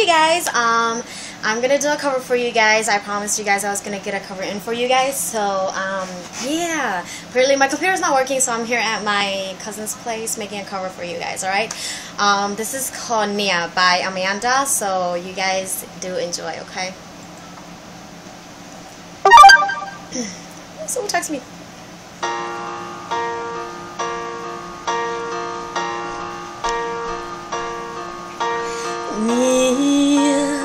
Hey guys, um, I'm gonna do a cover for you guys. I promised you guys I was gonna get a cover in for you guys. So, um, yeah. Apparently my computer's not working, so I'm here at my cousin's place making a cover for you guys, alright? Um, this is called Nia by Amanda, so you guys do enjoy, okay? Someone text me. Niam,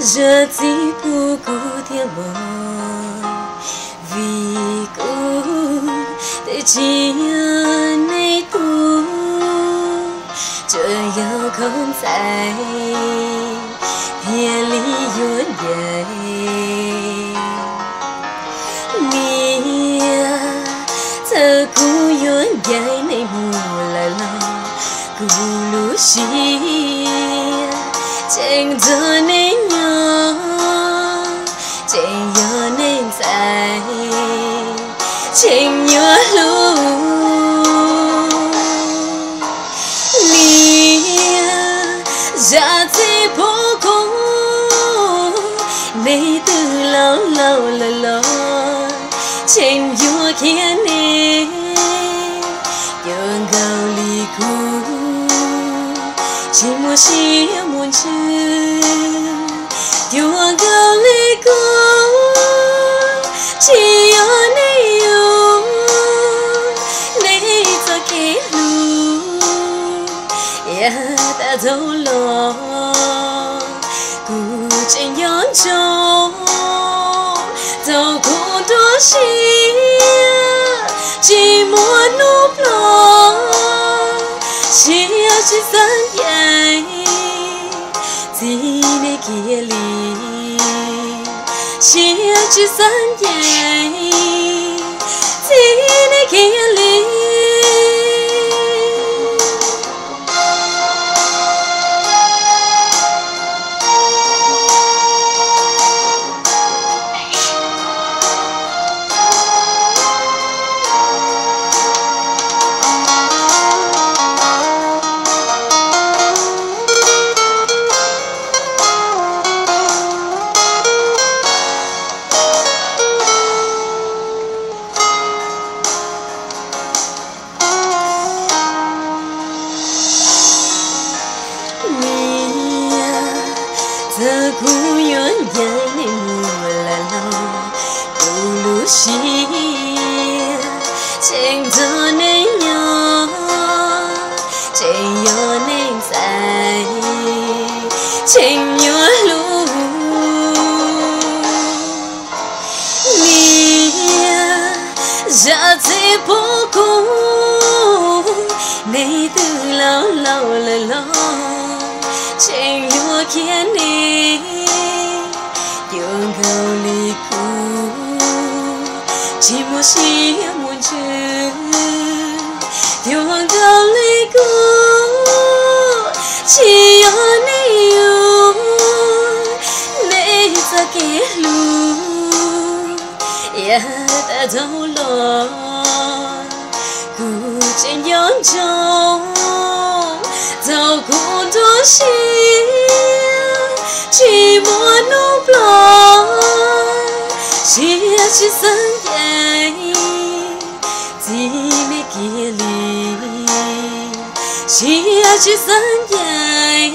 zam txim pub kuv thiab mog, vim kuv twb tsis yog nej tug, tsuas yog koj ntxhais thiaj li yuav ncaim. Niam, txawm kuv yuav ncaim nej mus lawm los kuv lub siab tseem nrog nej nyob, tseem yog nej ntxhais, tseem yuav hlub. Niam, zam txim pub kuv, nej twb laus laus lawm los tseem yuav khiav nej, cuag nkaus li kuv tsis muaj siab muaj ntsws, cuag nkaus li kuv tsis yog nej yug, nej txoj kev hlub yav tas dhau los kuv tseem nco ntsoov, thaum kuv nruab siab tsis muaj hnub ploj, siab tsis xav ncaim txij nej kiag li, siab tsis xav ncaim txij nej kiag li. Niam, txawm kuv yuav ncaim nej mus lawm los kuv lub siab tseem nrog nej nyob, tseem yog nej ntxhais, tseem yuav hlub. Niam, zam txim pub kuv, nej twb laus laus lawm los tseem yuav khiav nej, cuag nkaus li kuv tsis muaj siab muaj ntsws, cuag nkaus li kuv tsis yog nej yug, nej txoj kev hlub yav tas dhau los kuv tseem nco ntsoov, thaum kuv nruab siab tsis muaj hnub ploj, siab tsis xav ncaim txij nej kiag li, siab tsis xav ncaim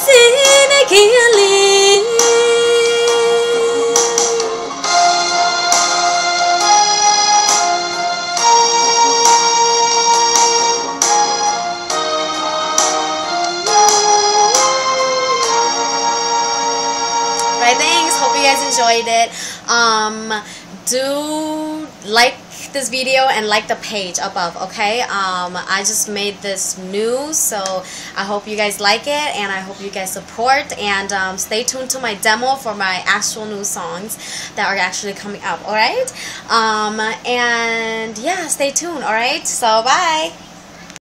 txij nej kiag li. Right, thanks. Hope you guys enjoyed it. Um, do like this video and like the page above, okay? Um, I just made this new, so I hope you guys like it and I hope you guys support and um, stay tuned to my demo for my actual new songs that are actually coming up, alright? Um, and yeah, stay tuned, alright? So bye!